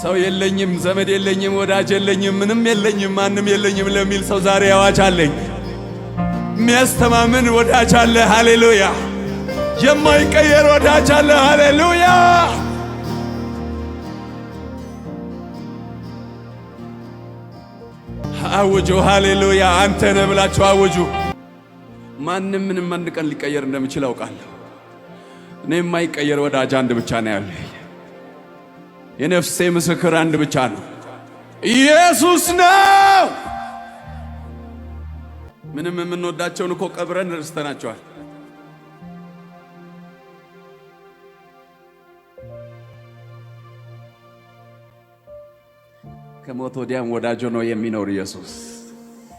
ሰው የለኝም፣ ዘመድ የለኝም፣ ወዳጅ የለኝም፣ ምንም የለኝም፣ ማንም የለኝም ለሚል ሰው ዛሬ አዋጅ አለኝ። የሚያስተማምን ወዳጅ አለ። ሃሌሉያ! የማይቀየር ወዳጅ አለ። ሃሌሉያ! አውጁ። ሃሌሉያ! አንተ ነህ ብላችሁ አውጁ። ማንም ምንም አንድ ቀን ሊቀየር እንደሚችል አውቃለሁ። እኔ የማይቀየር ወዳጅ አንድ ብቻ ነው ያለኝ። የነፍሴ ምስክር አንድ ብቻ ነው፣ ኢየሱስ ነው። ምንም የምንወዳቸውን እኮ ቀብረን ረስተናቸዋል። ከሞት ወዲያም ወዳጅ ሆኖ የሚኖር ኢየሱስ፣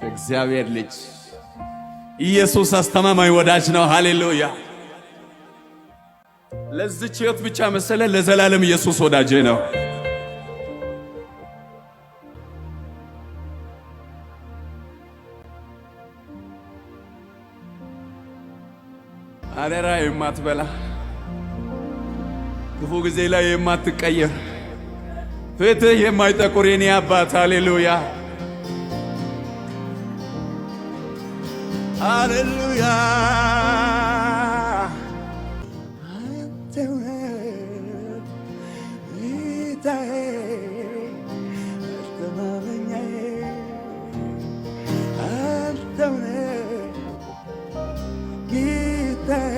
እግዚአብሔር ልጅ ኢየሱስ አስተማማኝ ወዳጅ ነው። ሃሌሉያ! ለዚች ሕይወት ብቻ መሰለ፣ ለዘላለም ኢየሱስ ወዳጄ ነው። አደራ የማትበላ፣ ክፉ ጊዜ ላይ የማትቀየር፣ ፊትህ የማይጠቁር የኔ አባት፣ ሃሌሉያ፣ ሃሌሉያ። አንተው ነህ ጌታዬ፣ መተማመኛዬ፣ አንተው ነህ ጌታዬ፣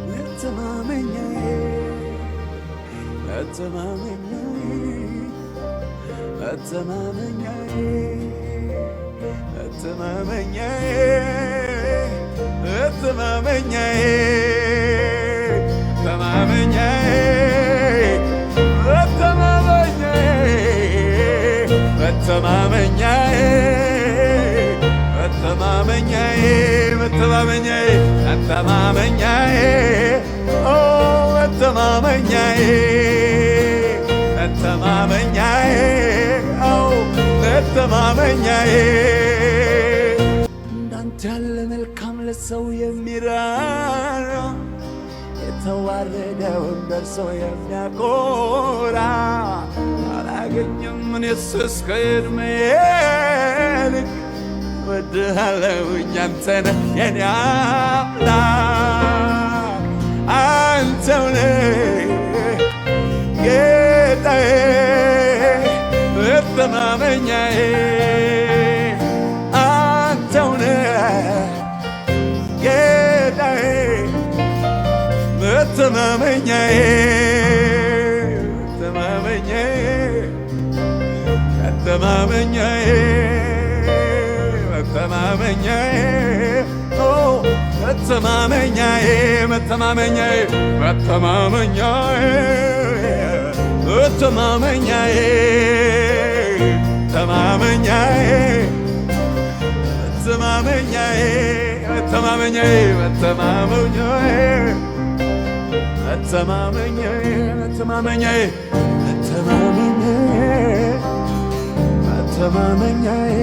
መተማመኛዬ፣ መተማመኛዬ፣ መተማመኛዬ፣ መተማመኛዬ፣ መተማመኛዬ፣ መተማመኛዬ፣ መተማመኛዬ፣ መተማመኛዬ፣ መተማመኛዬ፣ መተማመኛዬ፣ ኦ መተማመኛዬ፣ መተማመኛዬ፣ ኦ መተማመኛዬ። እንዳንተ ያለ መልካም፣ ለሰው የሚራራ፣ የተዋረደውን ደርሶ የሚያኮራ አላገኘም። እኔስ እስከ ዕድሜ ልክ እወድሃለሁኝ፣ አንተ ነህ የኔ አምላክ፣ አንተው ነህ ጌታዬ፣ መተማመኛዬ፣ አንተው ነህ ጌታዬ፣ መተማመኛዬ፣ መተማመኛዬ፣ መተማመኛዬ፣ መተማመኛዬ፣ ኦ መተማመኛዬ፣ መተማመኛዬ፣ መተማመኛዬ፣ መተማመኛዬ፣ መተማመኛዬ፣ መተማመኛዬ፣ መተማመኛዬ፣ መተማመኛዬ፣ መተማመኛዬ፣ መተማመኛዬ፣ መተማመኛዬ፣ መተማመኛዬ።